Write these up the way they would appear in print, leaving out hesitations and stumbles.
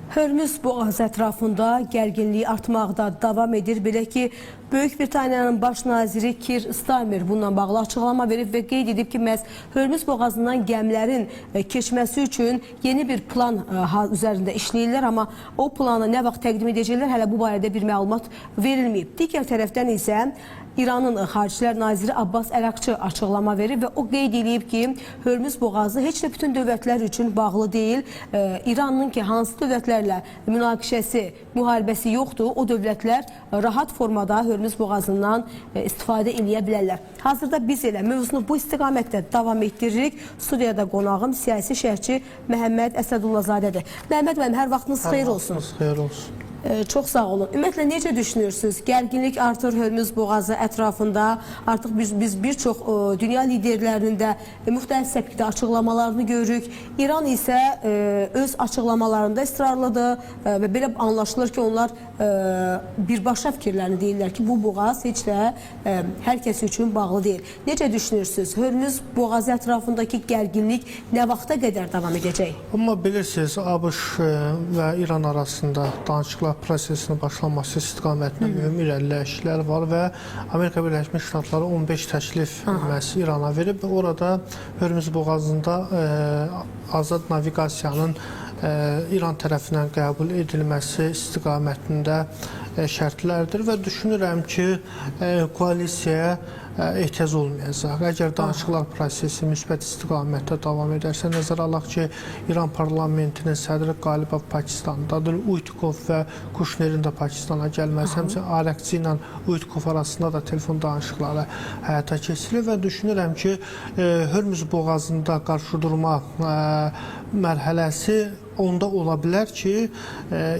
Hörmüz boğazı ətrafında gərginlik artmaqda davam edir. Belə ki, Böyük Britaniyanın baş naziri Keir Starmer bununla bağlı açıqlama verib və qeyd edib ki, məhz Hörmüz boğazından gəmilərin keçməsi üçün yeni bir plan üzərində işləyirlər, amma o planı nə vaxt təqdim edəcəklər, hələ bu barədə bir məlumat verilməyib. Digər tərəfdən isə İranın Xaricilər Naziri Abbas Əraqçı açıqlama verib və o qeyd edib ki, Hörmüz boğazı heç də bütün dövlətlər üçün bağlı deyil. İranın ki, hansı dövlətlərlə münaqişəsi, müharibəsi yoxdur, o dövlətlər rahat formada Hörmüz boğazından istifadə eləyə bilərlər. Hazırda biz elə mövzunu bu istiqamətdə davam etdiririk. Studiyada qonağım siyasi şərhçi Məhəmməd Əsədullazadədir. Məhəmməd müəllim, hər vaxtınız xeyir olsun. Hər vaxtınız xeyir olsun. Çox sağ olun. Ümumiyyətlə necə düşünürsünüz? Gərginlik artır Hörmüz boğazı ətrafında. Artıq biz bir çox dünya liderlərinin də müxtəlif səpkidə açıqlamalarını görürük. İran isə öz açıqlamalarında israrlıdır və belə anlaşılır ki, onlar birbaşa fikirlərini deyirlər ki, bu boğaz heç də hər kəs üçün bağlı deyil. Necə düşünürsünüz? Hörmüz boğazı ətrafındakı gərginlik nə vaxta qədər davam edəcək? Amma bilirsiniz, ABŞ və İran arasında danışıqlar prosesinin başlanması istiqamətində mühüm irəliləyişlər var və Amerika Birləşmiş Ştatları 15 təklif məhz İrana verib və orada Hörmüz boğazında azad naviqasiyanın İran tərəfindən qəbul edilməsi istiqamətində şərtlərdir və düşünürəm ki, koalisiyaya ehtiyac olmayacaq. Əgər danışıqlar prosesi müsbət istiqamətdə davam edərsə, nəzərə alaq ki, İran parlamentinin sədri Qalibov Pakistandadır, Uytkov və Kuşnerin də Pakistana gəlməsi, həmçinin Araqçı ilə Uytkov arasında da telefon danışıqları həyata keçirilir və düşünürəm ki, Hörmüz boğazında qarşıdurma mərhələsi onda ola bilər ki,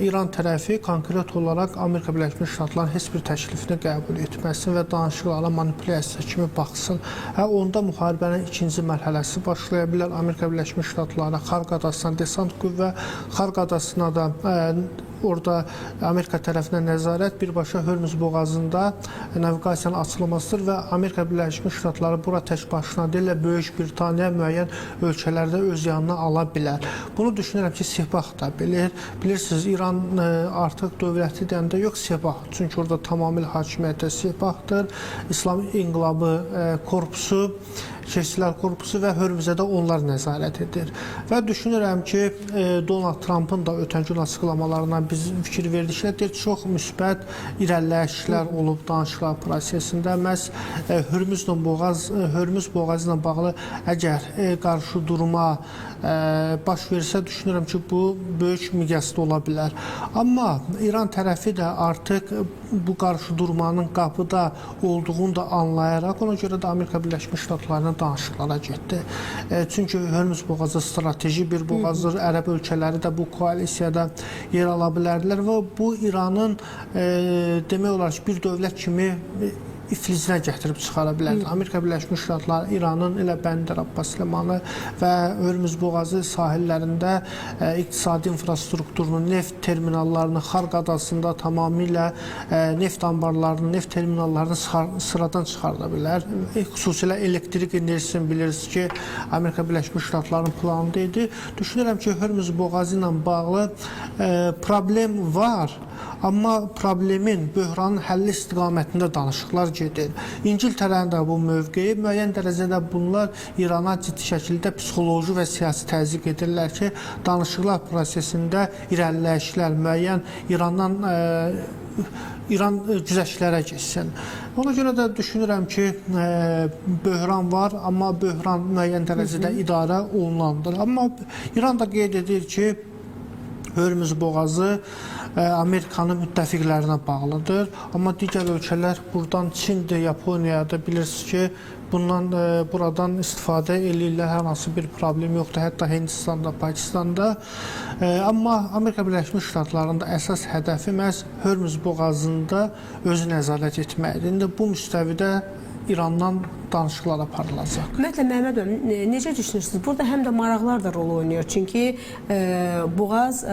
İran tərəfi konkret olaraq Amerika Birləşmiş Ştatlarının heç bir təklifini qəbul etməsin və danışıqlara manipulyasiya kimi baxsın. Onda müharibənin ikinci mərhələsi başlaya bilər. Amerika Birləşmiş Ştatları Xarq adasına desant qüvvə, Xarq adasına da orada Amerika tərəfindən nəzarət birbaşa Hörmüz boğazında naviqasiyanın açılmasıdır və Amerika Birləşmiş Ştatları bura tək başına deyil, Böyük Britaniya müəyyən ölkələrdə öz yanına ala bilər. Bunu düşünürəm ki, Sepah da bilir. Bilirsiniz, İran artıq dövləti deyəndə yox Sepah. Çünki orada tamamilə hakimiyyətdə Sepahdır. İslam İnqilabı Korpusu, Keşikçilər Korpusu və Hörmüzə də onlar nəzarət edir. Və düşünürəm ki, Donald Trumpın da ötən gün açıqlamalarından biz fikir verdik ki, deyir, çox müsbət irəliləyişlər olub danışıqlar prosesində. Məhz Hörmüz boğazı ilə bağlı əgər qarşı durma baş versə, düşünürəm ki, bu böyük miqyasda ola bilər. Amma İran tərəfi də artıq bu qarşı durmanın qapıda olduğunu da anlayaraq, ona görə də Amerika Birləşmiş Ştatlarına danışıqlara getdi. Çünki Hörmüz boğazı strateji bir boğazdır. Ərəb ölkələri də bu koalisiyada yer ala bilərdilər və bu İranın demək olar ki, bir dövlət kimi iflicinə gətirib çıxara bilərdi. Amerika Birləşmiş Ştatları İranın elə Bəndər Abbas limanı və Hörmüz boğazı sahillərində iqtisadi infrastrukturunu, neft terminallarını, Xarq adasında tamamilə neft anbarlarını, neft terminallarını sıradan çıxarda bilər. Xüsusilə elektrik enerjisini bilirsiniz ki, Amerika Birləşmiş Ştatlarının planında idi. Düşünürəm ki, Hörmüz boğazı ilə bağlı problem var. Amma problemin, böhranın həlli istiqamətində danışıqlar gedir. İngiltərənin də bu mövqeyi müəyyən dərəcədə bunlar İrana ciddi şəkildə psixoloji və siyasi təzyiq edirlər ki, danışıqlar prosesində irəliləyişlər müəyyən İrandan İran güzəştlərə keçsin. Ona görə də düşünürəm ki, böhran var, amma böhran müəyyən dərəcədə idarə olunandır. Amma İran da qeyd edir ki, Hörmüz boğazı Amerikanın müttəfiqlərinə bağlıdır. Amma digər ölkələr buradan Çindir, Yaponiyada bilirsiniz ki, bundan buradan istifadə eləyirlər. Hər hansı bir problem yoxdur. Hətta Hindistanda, Pakistanda. Amma Amerika Birləşmiş Ştatlarının da əsas hədəfi məhz Hörmüz boğazında özü nəzarət etməkdir. İndi bu müstəvidə İrandan danışıqlar aparılacaq. Ümumiyyətlə Məhəmməd müəllim, necə düşünürsünüz? Burada həm də maraqlar da rol oynayır. Çünki boğaz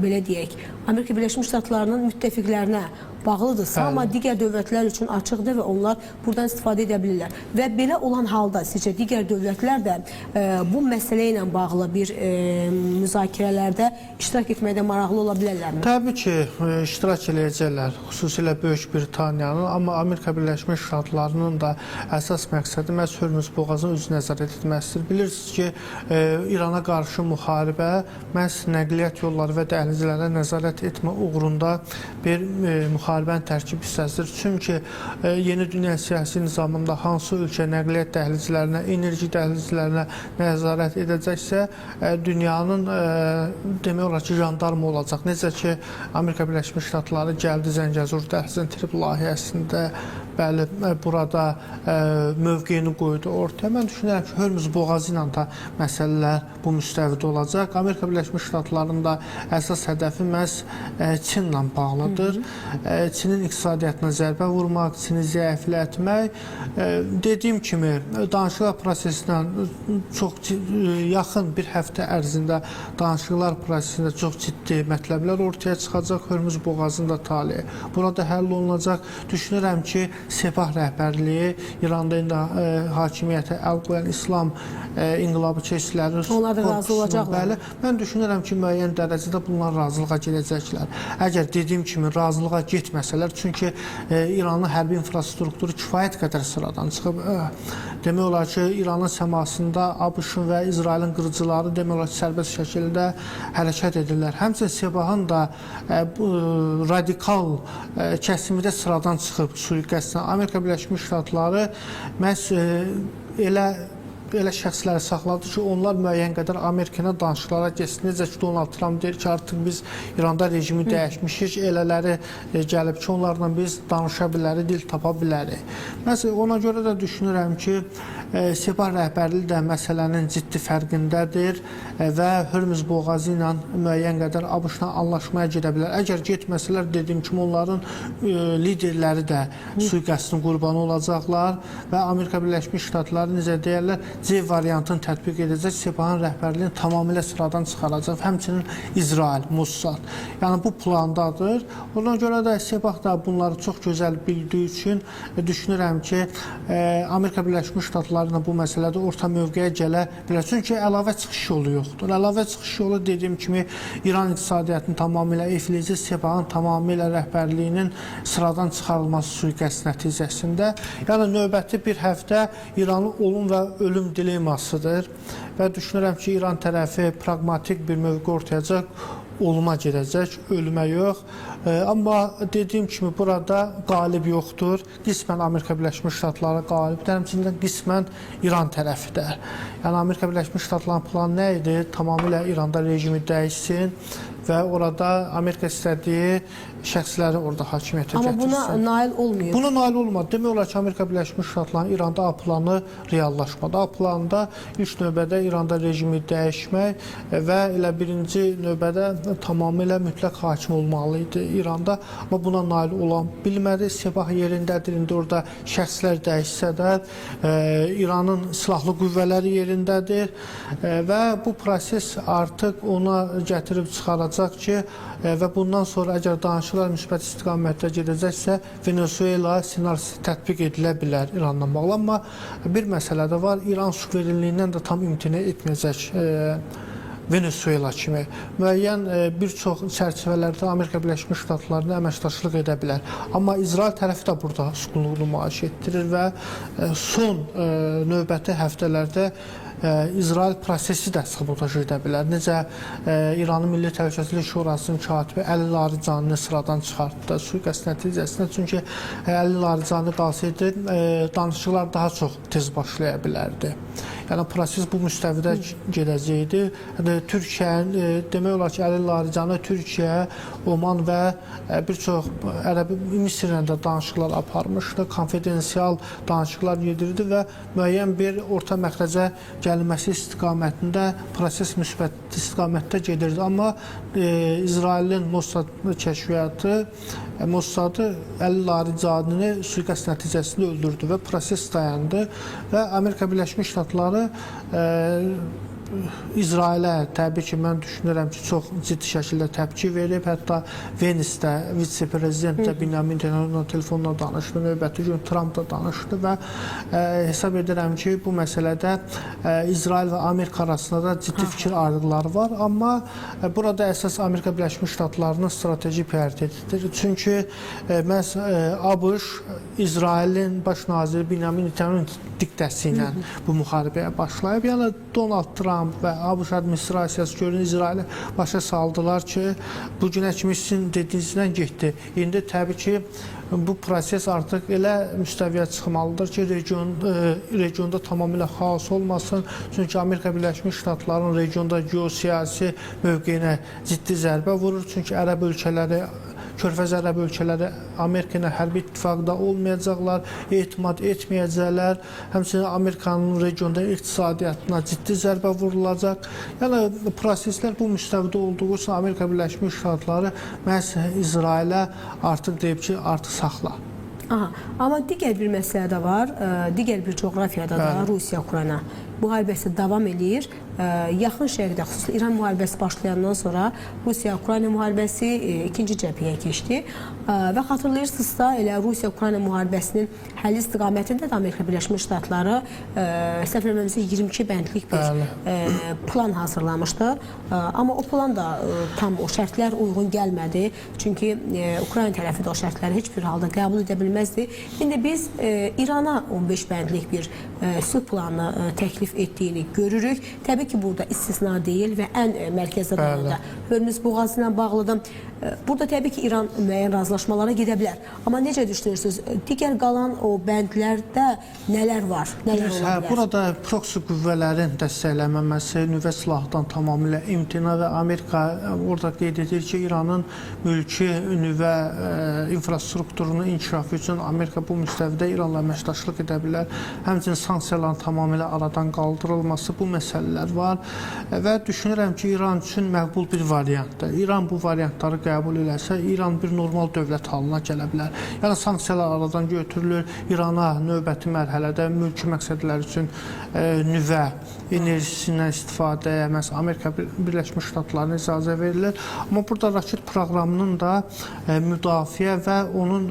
belə deyək, Amerika Birləşmiş Ştatlarının müttəfiqlərinə bağlıdırsa, amma digər dövlətlər üçün açıqdır və onlar buradan istifadə edə bilirlər. Və belə olan halda sizcə digər dövlətlər də bu məsələ ilə bağlı bir müzakirələrdə iştirak etməkdə maraqlı ola bilərlərmi? Təbii ki, iştirak eləyəcəklər, xüsusilə Böyük Britaniyanın, amma Amerika Birləşmiş Ştatlarının da əsas məqsədi məhz Hörmüz boğazını öz nəzarət etməsidir. Bilirsiniz ki, İrana qarşı müharibə məhz nəqliyyat yolları və dəhlizlərə nəzarət etmə uğrunda bir müharibənin tərkib hissəsidir. Çünki yeni dünya siyasi nizamında hansı ölkə nəqliyyat dəhlizlərinə, enerji dəhlizlərinə nəzarət edəcəksə, dünyanın demək olar ki, jandarma olacaq. Necə ki, Amerika Birləşmiş Ştatları gəldi Zəngəzur dəhlizinin TRIP layihəsində, bəli, burada mövqeyini qoydu ortaya. Mən düşünürəm ki, Hörmüz boğazı ilə də məsələlər bu müstəvidə olacaq. Amerika Birləşmiş Ştatlarının da əsas hədəfi məhz Çinlə bağlıdır. Çinin iqtisadiyyatına zərbə vurmaq, Çini zəiflətmək. Dediyim kimi, danışıqlar prosesindən çox yaxın bir həftə ərzində danışıqlar prosesində çox ciddi mətləblər ortaya çıxacaq. Hörmüz boğazının da taleyi burada həll olunacaq. Düşünürəm ki, Sepah rəhbərliyi İranda indi hakimiyyətə əl qoyan İslam inqilabı keşişləri onlar da razı olacaqlar. Bəli, mən düşünürəm ki, müəyyən dərəcədə bunlar razılığa gedəcəklər. Əgər dediyim kimi razılığa getməsələr, çünki İranın hərbi infrastrukturu kifayət qədər sıradan çıxıb. Demək olar ki, İranın səmasında ABŞ-ın və İsrailin qırıcıları demək olar ki, sərbəst şəkildə hərəkət edirlər. Həmçinin Sepahın da radikal kəsimi də sıradan çıxıb sui-qəsdən. Amerika Birləşmiş Ştatları məhz elə şəxsləri saxladı ki, onlar müəyyən qədər Amerikana danışıqlara getsin. Necə ki, Donald Trump deyir ki, artıq biz İranda rejimi dəyişmişik, elələri gəlib ki, onlarla biz danışa bilərik, dil tapa bilərik. Məsələn, ona görə də düşünürəm ki, Sepah rəhbərliyi də məsələnin ciddi fərqindədir və Hörmüz boğazı ilə müəyyən qədər ABŞ-la anlaşmaya gedə bilər. Əgər getməsələr, dediyim kimi, onların liderləri də sui-qəsdin qurbanı olacaqlar və Amerika Birləşmiş Ştatları, necə deyərlər, C variantını tətbiq edəcək, Sepahın rəhbərliyini tamamilə sıradan çıxaracaq. Həmçinin İsrail, Mossad. Yəni bu plandadır. Ona görə də Sepah da bunları çox gözəl bildiyi üçün düşünürəm ki, Amerika Birləşmiş Ştatları ilə bu məsələdə orta mövqeyə gələ bilər. Çünki əlavə çıxış yolu yoxdur. Əlavə çıxış yolu, dediyim kimi, İran iqtisadiyyatını tamamilə iflici, Sepahın tamamilə rəhbərliyinin sıradan çıxarılması sui-qəsd nəticəsində. Yəni növbəti bir həftə İranın olum və ölüm dilemasıdır və düşünürəm ki, İran tərəfi praqmatik bir mövqe ortayacaq, oluma gedəcək, ölümə yox. Amma dediyim kimi, burada qalib yoxdur. Qismən Amerika Birləşmiş Ştatları qalibdir, həmçinin qismən İran tərəfidir. Yəni Amerika Birləşmiş Ştatlarının planı nə idi? Tamamilə İranda rejimi dəyişsin və orada Amerika istədiyi şəxsləri orada hakimiyyətə amma gətirsin. Buna nail olmuyor. Buna nail olmadı. Demək olar ki, Amerika Birləşmiş Ştatlarının İranda A planı reallaşmadı. A planında ilk növbədə İranda rejimi dəyişmək və elə birinci növbədə tamamilə mütləq hakim olmalı idi İranda. Amma buna nail ola bilmədi. Sepah yerindədir. İndi orada şəxslər dəyişsə də İranın silahlı qüvvələri yerindədir və bu proses artıq ona gətirib çıxaracaq ki, və bundan sonra əgər danışıqlar müsbət istiqamətdə gedəcəksə, Venezuela ssenarisi tətbiq edilə bilər İranla bağlı. Amma bir məsələ də var, İran suverenliyindən də tam imtina etməyəcək Venezuela kimi. Müəyyən bir çox çərçivələrdə Amerika Birləşmiş Ştatlarına əməkdaşlıq edə bilər. Amma İsrail tərəfi də burada susqunluğu nümayiş etdirir və son növbəti həftələrdə İsrail prosesi də sabotaj edə bilər. Necə İranın Milli Təhlükəsizlik Şurasının katibi Əli Laricanini sıradan çıxartdı sui-qəsd nəticəsində. Çünki Əli Laricani qalsaydı, danışıqlar daha çox tez başlaya bilərdi. Yəni proses bu müstəvidə gedəcəkdi. Yəni Türkiyənin demək olar ki, Əli Laricani Türkiyə, Oman və bir çox Ərəb Misirlə də danışıqlar aparmışdı, konfidensial danışıqlar gedirdi və müəyyən bir orta məxrəcə gəlməsi istiqamətində proses müsbət istiqamətdə gedirdi. Amma İsrailin Mossad kəşfiyyatı Mossadı Əli Laricanini sui-qəsd nəticəsində öldürdü və proses dayandı və Amerika Birləşmiş Ştatları İsrailə təbii ki, mən düşünürəm ki, çox ciddi şəkildə təpki verib. Hətta Venisdə vitse-prezident də Binyamin Netanyahu telefonla danışdı, növbəti gün Tramp da danışdı və hesab edirəm ki, bu məsələdə İsrail və Amerika arasında da ciddi fikir ayrılıqları var. Amma burada əsas Amerika Birləşmiş Ştatlarının strateji prioritetidir. Çünki məhz ABŞ İsrailin baş naziri Binyamin Netanyahu diktəsi ilə bu müharibəyə başlayıb. Yəni Donald Trump və ABŞ administrasiyası görün İsraili başa saldılar ki, bu günə kimi sizin dediyinizdən getdi. İndi təbii ki, bu proses artıq elə müstəviyə çıxmalıdır ki, regionda tamamilə xaos olmasın. Çünki Amerika Birləşmiş Ştatlarının regionda geosiyasi mövqeyinə ciddi zərbə vurur. Çünki ərəb ölkələri, Körfəz ərəb ölkələri Amerika ilə hərbi ittifaqda olmayacaqlar, etimad etməyəcəklər. Həmçinin Amerikanın regionda iqtisadiyyatına ciddi zərbə vurulacaq. Yəni proseslər bu müstəvidə olduğu üçün Amerika Birləşmiş Ştatları məhz İsrailə artıq deyib ki, artıq saxla. Aha, amma digər bir məsələ də var. Digər bir coğrafiyada da Rusiya-Ukrayna müharibəsi davam eləyir. Yaxın Şərqdə, xüsusilə İran müharibəsi başlayandan sonra Rusiya-Ukrayna müharibəsi ikinci cəbhəyə keçdi. Və xatırlayırsınızsa, elə Rusiya-Ukrayna müharibəsinin həlli istiqamətində də Amerika Birləşmiş Ştatları səhv eləmirəmsə 22 bəndlik bir plan hazırlamışdı. Amma o plan da tam o şərtlər uyğun gəlmədi. Çünki Ukrayna tərəfi də o şərtləri heç bir halda qəbul edə bilməzdi. İndi biz İrana 15 bəndlik bir sülh planı təklif etdiyini görürük. Təbii ki, burada istisna deyil və ən mərkəzdə dayananda Hörmüz boğazı ilə bağlıdır. Burada təbii ki, İran müəyyən razılaşmalara gedə bilər. Amma necə düşünürsünüz? Digər qalan o bəndlərdə nələr var? Nələr ola bilər? Burada proksi qüvvələrin dəstəklənməməsi, nüvə silahdan tamamilə imtina və Amerika orada qeyd edir ki, İranın mülki nüvə infrastrukturunun inkişafı üçün Amerika bu müstəvidə İranla əməkdaşlıq edə bilər. Həmçinin sanksiyaların tamamilə aradan qaldırılması, bu məsələlər var və düşünürəm ki, İran üçün məqbul bir variantdır. İran bu variantları qəbul eləsə, İran bir normal dövlət halına gələ bilər. Yəni sanksiyalar aradan götürülür, İrana növbəti mərhələdə mülki məqsədlər üçün nüvə enerjisindən istifadəyə, məsələn, Amerika Birləşmiş Ştatlarına icazə verilir. Amma burada raket proqramının da müdafiə və onun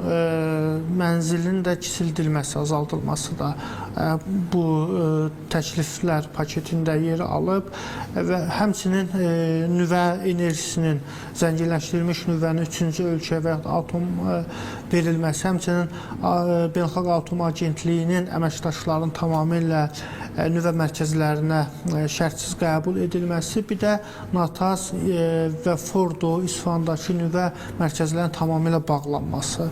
mənzilinin də kiçildilməsi, azaldılması da bu təkliflər paketində yer alıb və həmçinin nüvə enerjisinin, zənginləşdirilmiş nüvənin üçüncü ölkəyə və yaxud atom verilməsi, həmçinin Beynəlxalq Atom Agentliyinin əməkdaşlarının tamamilə nüvə mərkəzlərinə şərtsiz qəbul edilməsi, bir də Natas və Fordo, İsfahandakı nüvə mərkəzlərinin tamamilə bağlanması.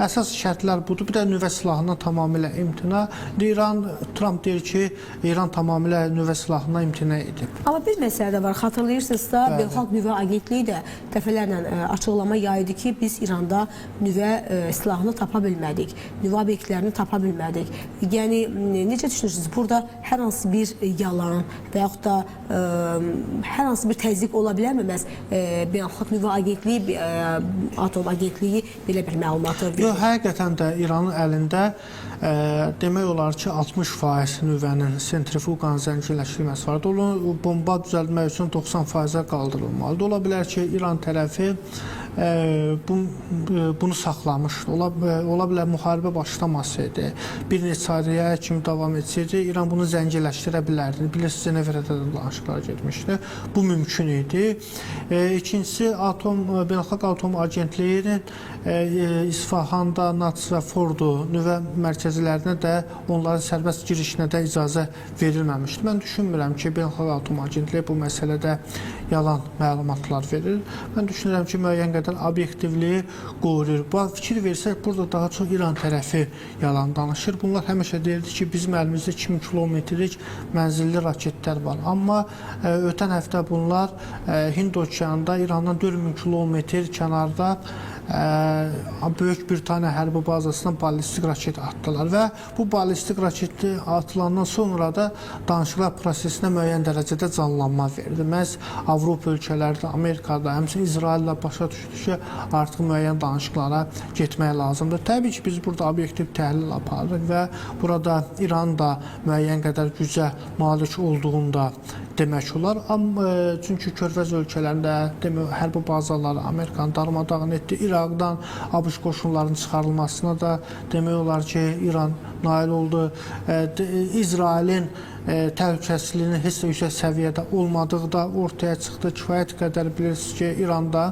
Əsas şərtlər budur. Bir də nüvə silahından tamamilə imtina. İran, Tramp deyir ki, İran tamamilə nüvə silahından imtina edib. Amma bir məsələ də var. Xatırlayırsınızsa, Beynəlxalq Nüvə Agentliyi də dəfələrlə açıqlama yaydı ki, biz İranda nüvə silahını tapa bilmədik, nüvə obyektlərini tapa bilmədik. Yəni necə düşünürsünüz? Burada hər hansı bir yalan və yaxud da hər hansı bir təzyiq ola bilərmi? Məhz Beynəlxalq Nüvə Agentliyi, Atom Agentliyi belə bir məlumatı verir. Yox, həqiqətən də İranın əlində demək olar ki, 60% nüvənin sentrifuqanın zənginləşdirilməsi vardı. Onu bomba düzəltmək üçün 90%-ə qaldırılmalıdır. Ola bilər ki, İran tərəfi bunu saxlamışdı. Ola bilər müharibə başlamasaydı, bir neçə aya kimi davam etsəydi, İran bunu zənginləşdirə bilərdi. Bilirsiniz, Cenevrədə də danışıqlar getmişdi. Bu mümkün idi. İkincisi, Beynəlxalq Atom Agentliyinin İsfahanda, Natas və Fordo nüvə mərkəzlərinə də onların sərbəst girişinə də icazə verilməmişdi. Mən düşünmürəm ki, Beynəlxalq Atom Agentliyi bu məsələdə yalan məlumatlar verir. Mən düşünürəm ki, müəyyən qədər obyektivliyi qoruyur. Bu fikir versək, burada daha çox İran tərəfi yalan danışır. Bunlar həmişə deyirdi ki, bizim əlimizdə 2000 kilometrlik mənzilli raketlər var. Amma ötən həftə bunlar Hind okeanında İrandan 4000 kilometr kənarda Böyük Britaniya hərbi bazasına ballistik raket atdılar və bu ballistik raketi atılandan sonra da danışıqlar prosesinə müəyyən dərəcədə canlanma verdi. Məhz Avropa ölkələri də, Amerikada, həmçinin İsraillə başa düşdü ki, artıq müəyyən danışıqlara getmək lazımdır. Təbii ki, biz burada obyektiv təhlil aparırıq və burada İran da müəyyən qədər gücə malik olduğunu da demək olar. Amma çünki Körfəz ölkələrində demək hərbi bazaları Amerikanı darmadağın etdi. İraqdan ABŞ qoşunlarının çıxarılmasına da demək olar ki, İran nail oldu. İsrailin təhlükəsizliyinin heç də yüksək səviyyədə olmadığı da ortaya çıxdı. Kifayət qədər bilirsiniz ki, İranda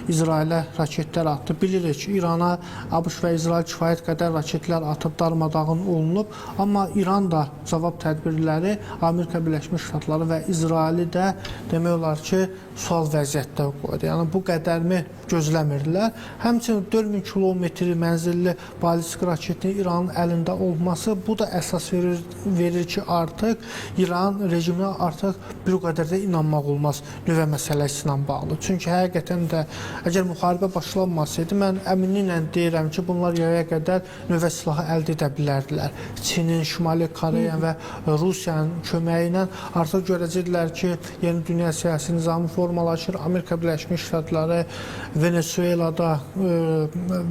İsrailə raketlər atdı. Bilirik ki, İrana ABŞ və İsrail kifayət qədər raketlər atıb darmadağın olunub, amma İran da cavab tədbirləri Amerika Birləşmiş Ştatları və İsraili də demək olar ki, sual vəziyyətdə qoydu. Yəni bu qədərmi gözləmirdilər. Həmçinin 4000 kilometr mənzilli ballistik raketin İranın əlində olması bu da əsas verir ki, artıq İran rejiminə artıq bir o qədər də inanmaq olmaz nüvə məsələsi ilə bağlı. Çünki həqiqətən də əgər müharibə başlanmasaydı, mən əminliklə deyirəm ki, bunlar yaya qədər nüvə silahı əldə edə bilərdilər. Çinin, Şimali Koreya və Rusiyanın köməyi ilə artıq görəcəkdilər ki, yeni dünya siyasi nizamı formalaşır. Amerika Birləşmiş Ştatları Venezuelada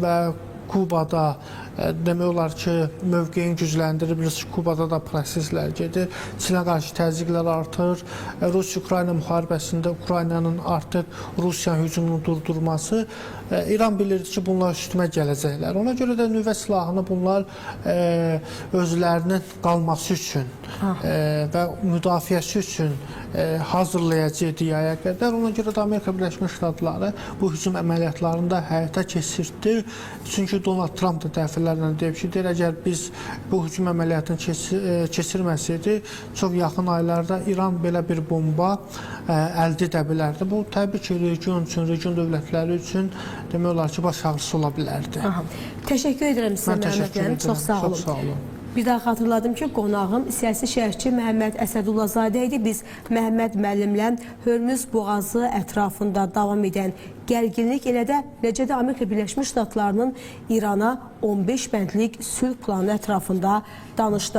və Kubada demək olar ki, mövqeyini gücləndirir. Bilirsiniz, Kubada da proseslər gedir. Çinə qarşı təzyiqlər artır. Rusiya-Ukrayna müharibəsində Ukraynanın artıq Rusiyanın hücumunu durdurması. İran bilirdi ki, bunlar üstümə gələcəklər. Ona görə də nüvə silahını bunlar özlərinin qalması üçün və müdafiəsi üçün hazırlayacaqdı yaya qədər. Ona görə də Amerika Birləşmiş Ştatları bu hücum əməliyyatlarını da həyata keçirtdi. Çünki Donald Trump da dəfələrlə deyib ki, deyir, əgər biz bu hücum əməliyyatını keçirməsəydi, çox yaxın aylarda İran belə bir bomba əldə edə bilərdi. Bu təbii ki, region üçün, region dövlətləri üçün demək olar ki, baş ağrısı ola bilərdi. Aha. Təşəkkür edirəm sizə Məhəmməd müəllim. Çox sağ olun. Çox sağ olun. Bir daha xatırladım ki, qonağım siyasi şərhçi Məhəmməd Əsədullazadə idi. Biz Məhəmməd müəllimlə Hörmüz boğazı ətrafında davam edən gərginlik, elə də necə də Amerika Birləşmiş Ştatlarının İrana 15 bəndlik sülh planı ətrafında danışdıq.